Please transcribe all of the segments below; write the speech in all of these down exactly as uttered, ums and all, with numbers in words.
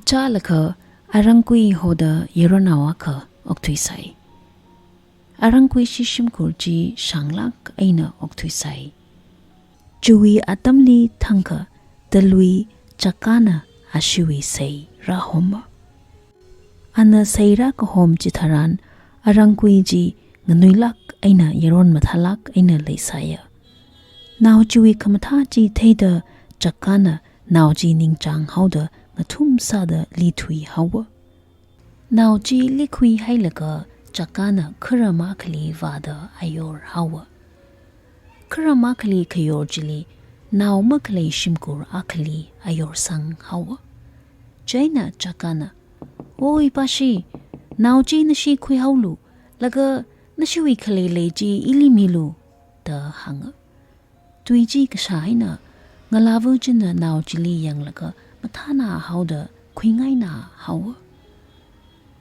Chālakha arangkui hoda yaronnao akha okthuisai. Arangkui chi shimkhur chi shānglāk eina okthuisai. Chiwui atamli thangkha talui Chakana ashiwui sei rāhoma. Ana sei rākahom chitharan arangkui chi nganuilāk eina yaron mathālāk eina leisāya. Nao chiwui khamathā chi theida Chakana nao chi ningchāng haoda ngathum sāda lithui haowa. Nao chi likhui hailaga Chakana kharam akhali vāda ayor haowa. Kharam akhali khayor chili nao makhalei shimkhur akhali ayorsang haowa. Chieina Chakana, "Oi pashi, nao chi nashi khuihaolu, laga nashiwui khalei lei chi ili milu," da hānga. Tui chi kashā eina ngalāva china nao chili yanglaga mathānā haoda khuingainā haowa.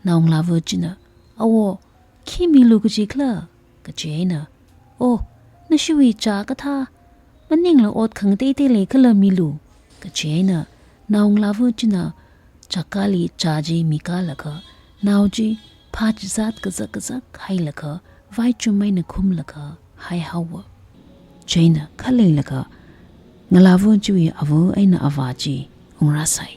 Naongalāva china, "Awo, khi milu kajikhala?" kaji eina, "Oh, nashiwui chā kathā, maningla ot khangateitei leikhala milu," kaji eina naongalāva china Chakali chā chi mikālaga, nao chi phā chizat kazak kazak hailaga, vaichum eina khumlaga haihaowa. Chieina khaleilaga ngalāva chiwui ava eina avā chi ungrāsai.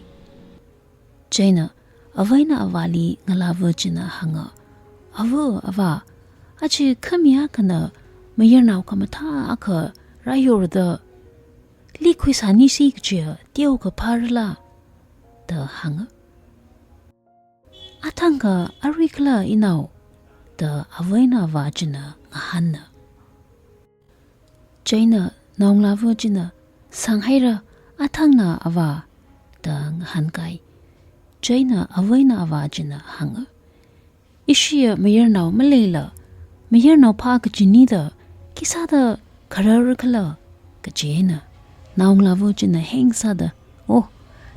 Chieina ava eina avāli ngalāva china hānga, "Ava, avā, aja khami akhana mayarnao khamathā akha rāyorda, likhuisānisi kajiya teokha phārala?" da hānga. "Athangkha aruikhala inao?" da ava eina avā china ngahāna. Chieina naongalāva china, "Sānghaira, athangna avā," da ngahānkai. Chieina ava eina avā china hānga, "Ishiya mayarnao maleila, mayarnao phā kajinida, khisāda khararkhala?" kaji eina naongalāva china heng sāda, "Oh,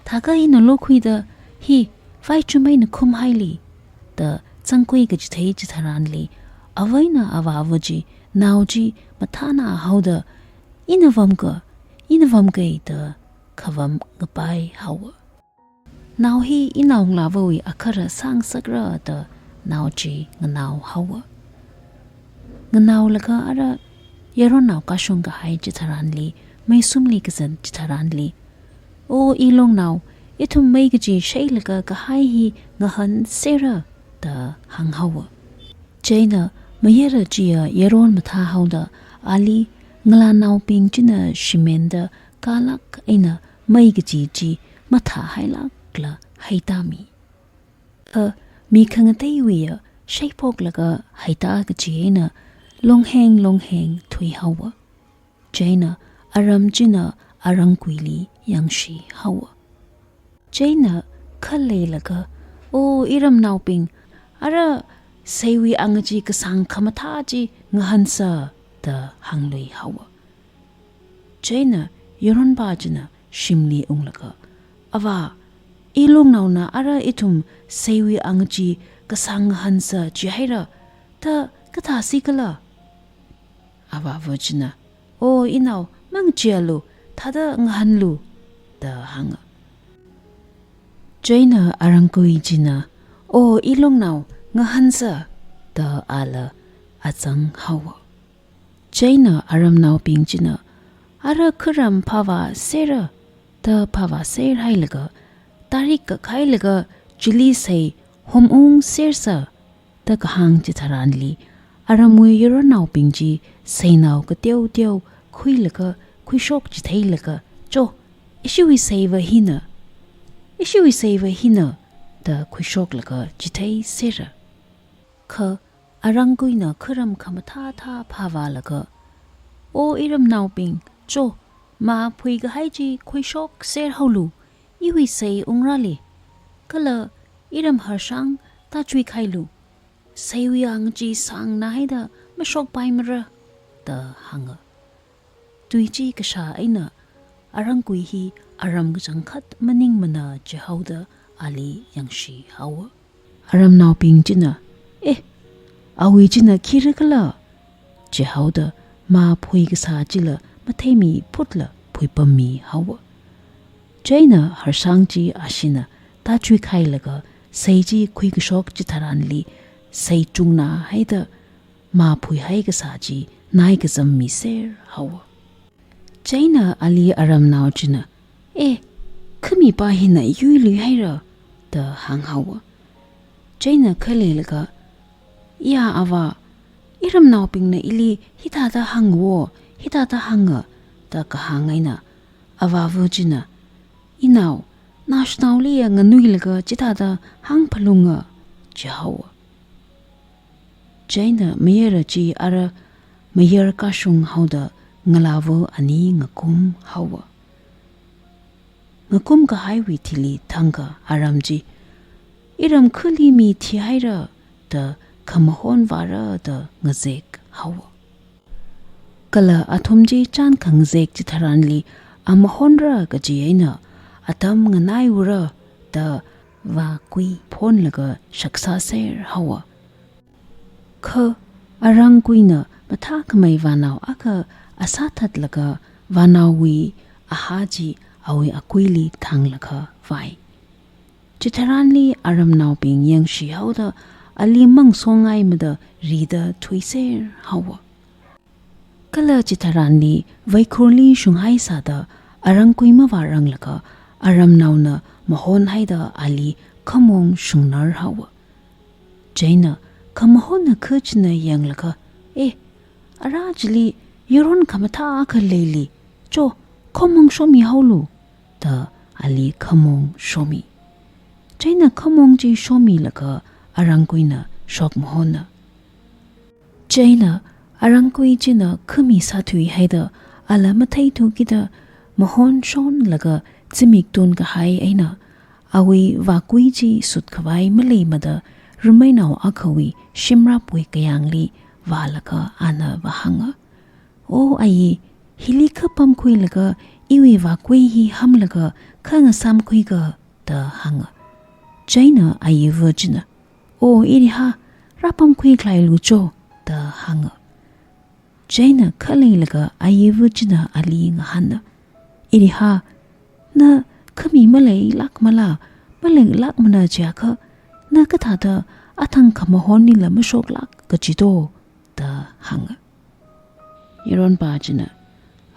thākha ina lokhuida hi vaichum eina khumhaili," da zangkhui kachithei chitharanli, ava eina avāva chi nao chi mathānā haoda, "Ina vamka, ina vamkai," da khavam ngapai haowa. "Nao hi inaongalāvawui akhara sāngasakra," da nao chi nganao haowa. Nganaolaga ara yaronnao kashung kahai chitharanli, meisumli kazan chitharanli, "O ilongnao, ithum mei kaji sheilaga kahai hi ngahānsera," da hānghaowa. Chieina mayara chiya yaron mathā haoda, ali ngalānaobing china shimenda kalāk eina mei kaji chi mathāhailākla heitāmi. Kha mi khangateiwuiya sheiphoklaga heitā kaji eina longheng longheng thuihaowa. Chieina aram china arangkuili yangshi haowa. Chieina khaleilaga, "O iramnaobing, ara seiwui anga chi kasāng khamathā chi ngahānsa," da hānglui haowa. Chieina yaronpa china shimli unglaga, "Avā, ilongnaona ara ithum seiwui anga chi kasāng ngahānsa jihaira, da kathāsikhala?" Avāva china, "O inao, mangacheealu, thāda ngahānlu," da hānga. Chieina arangkui china, "O ilongnao, ngahānsa," da ala azang haowa. Chieina aramnaobing china, "Ara kharam phavāsera," da phavāser hailaga, "Tarik kakhailaga chili sei homungsersa," da kahāng chitharanli, aramwui yaronnaobing chi seinao kateo teo khuilaga khuishok chitheilaga, "Cho, ishiwui seiva hina, ishiwui seiva hina," da khuishoklaga chitheisera. Kha arangkuina kharam khamathāthā phavālaga, "O iramnaobing, cho, mā phuikahai chi khuishokser haolu, iwui sei ungrāli. Kala iram Harshang tāchuikhailu. Seiwui anga chi sāngna haida mashokpaimara," da hānga. Tui chi kashā eina arangkui hi aram kachangkhat maningmana jihaoda ali yangshi haowa. Aramnaobing china, "Eh, awui china khirakhala?" jihaoda mā phui kasā chila matheimiphutla phuipammi haowa. Chieina Harshang chi ashina tāchuikhailaga sei chi khuikashok chitharanli sei chungnahaida mā phuihai kasā chi naikazam miser haowa. Chieina ali aramnao china, "E, khamipā hina yuiluihaira," da hānghaowa. Chieina khaleilaga, "Iya avā, iramnaobingna ili hithāda hāngwo, hithāda hānga," da kahāng eina, avāva china, "Inao, naoshinaoliya nganuilaga chithāda hāngphalunga," jihaowa. Chieina mayara chi ara mayar kashung haoda ngalāva ani ngakum haowa. Ngakum kahaiwui thili thangkha aram chi, "Iram khali mi thihaira," da khamahon vāra da ngazek haowa. Kala athum chi chān khangazek chitharanli amahonra kaji eina atam nganaiura da vākui phonlaga shaksāser haowa. Kha arangkuina mathākhamei vānao akha asā thatlaga vānaowui ahā chi awui akuili thanglaga vāi. Chitharanli aramnaobing yangshi haoda ali mangsongaimada rida thuiser haowa. Kala chitharanli vaikhurli shunghai sāda arangkui mavāranglaga aramnaona mahonhaida ali khamong shungnar haowa. Chieina khamahon akha china yanglaga, "E, ara chili yaron khamathā akha leili, cho, khamong shomi haolu," da ali khamong shomi. Chieina khamong chi shomilaga arangkuina shokmahona. Chieina arangkui china khami sāthuihaida ala matheithu kida mahon shonlaga zimik tunkahai eina awui vākui chi sutkhavai maleimada rameinao akhawui shimrapwui kayāngli vālaga ana vāhānga, "O ayi, hili kha pamkhuilaga iwui vākui hi hamlaga kha ngasāmkhuiga," da hānga. Chieina ayiva china, "O iriha, rāpamkhui khalailu cho," da hānga. Chieina khaleilaga ayiva china ali ngahāna, "Iriha, na khami maleilākmala, maleilākmana chiakha, na kathāda athang khamahonlila mashoklāk kaji to?" da hānga. Yaronpa china,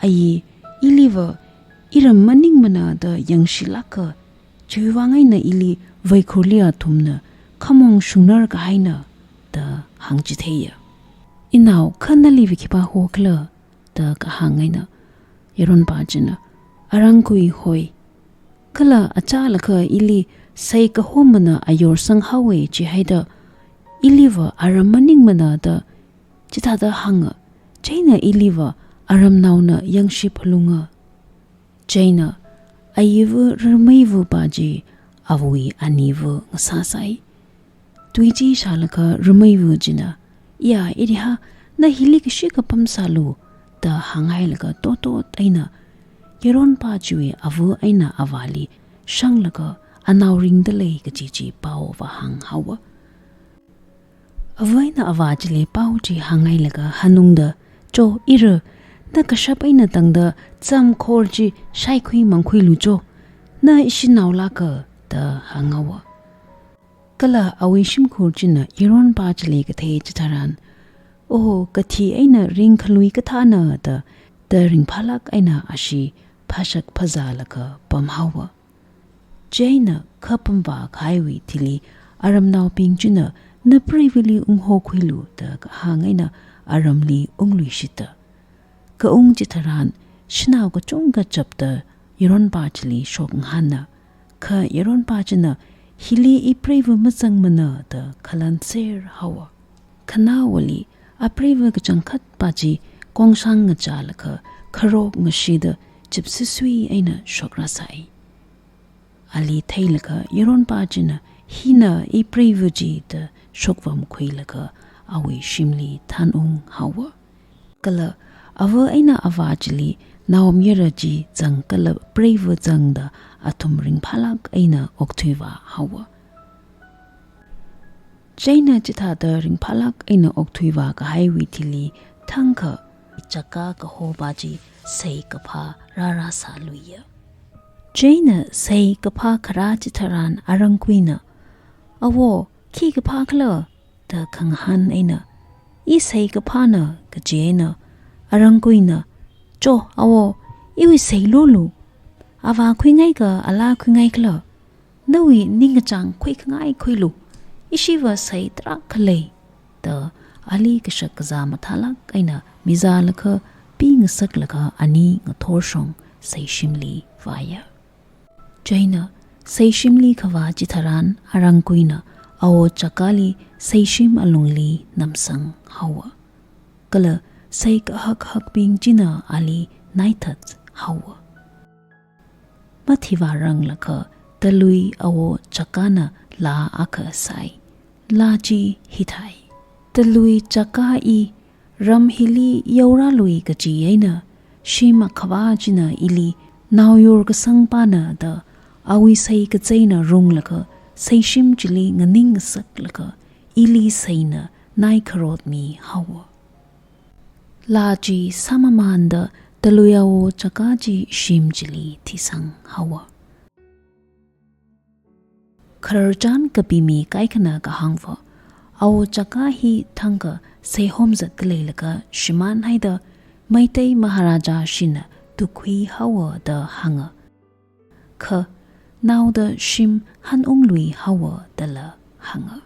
"Ayi, iliva iram maningmana da yangshilāka, chiwui vāng eina ili vaikhurli athumna khamong shungnar kahaina," da hāngchitheiya. "Inao, kha naliva khipā hokhala?" da kahāng eina, yaronpa china, "Arangkui hoi. Kala achālakha ili sei kahomana ayor sanghaowe chihaida, iliva aram maningmana da chithāda hānga, chieina iliva aramnaona yangshi phalunga." Chieina ayiva rameiva pa chi awui aniva ngasāsai. Tui chi shālaga rameiva china, "Iya, iriha, na hili kashi kapam sālu," da hānghailaga totot eina yaronpa chiwui ava eina avāli shanglaga anao ringdalei kaji chi pao vāhānghaowa. Ava eina avā chili pao chi hānghailaga hanungda, "Cho, ira, na kashap eina tangda zam khor chi shaikhui mangkhuilu cho, na ishinaolāka," da hānghaowa. Kala awui shimkhur china yaronpa chili kathei chitharan, "O, kathi eina ringkhalui kathāna," da, da ringphālāk eina ashi phāshak phāzālaga pamhaowa. Chieina kha pamvā kahaiwui thili aramnaobing china, "Na preivali unghokhuilu," da kahāng eina aramli ungluishita. Kaung chitharan shanao kachungkha chapta yaronpa chili shokngahāna. Kha yaronpa china, "Hili ipreiva mazangmana," da khalanser haowa. Khanaowali apreiva kachangkhatpa chi kongshang ngachālaga kharok ngashida chipsisui eina shokrasai. Ali theilaga yaronpa china, "Hina ipreiva chi," da shokvamkhuilaga awui shimli thanunghaowa. Kala ava eina avā chili naomayara chi zang kala preiva zangda athum ringphālāk eina okthuivāhaowa. Chieina chithāda ringphālāk eina okthuivā kahaiwui thili thangkha chaka kahopa chi seikaphā rārāsāluiya. Chieina seikaphā kharā chitharan arangkuina, "Awo, khi kaphā khala?" da khangahān eina, "I seikaphāna," kaji eina, arangkuina, "Cho, awo, iwui seilulu. Avā khuingaika alaa khuingai khala? Nawui ningkachāng khuikhangai khuilu. Ishiva sei tarākha lei," da ali kashak kazā mathālāk eina mizālaga pingasaklaga ani ngathorshong seishimli vāya. Chieina seishimli khavā chitharan arangkuina Awo Chakali seishim alungli namsang haowa. Kala sei kahak hakbing china ali naithat haowa. Mathivāranglakha Talui Awo Chakana laa akha sai. Laa chi hithai: "Talui Chaka, i ram hili yaorālui kaji eina shim akhavā china ili naoyur kasangpana da awui sei kazeina runglaga seishim chili nganing ngasaklaga ili seina naikharotmi haowa." Laa chi sāmamānda Talui Awo Chaka chi shim chili thisang haowa. Khararchan kapimi kaikhana kahāngva, Awo Chaka hi thangkha seihom zatda leilaga shimānhaida Meitei Maharaja shina tukhui haowa da hānga. Kha naoda shim hanunglui haowa dala hānga.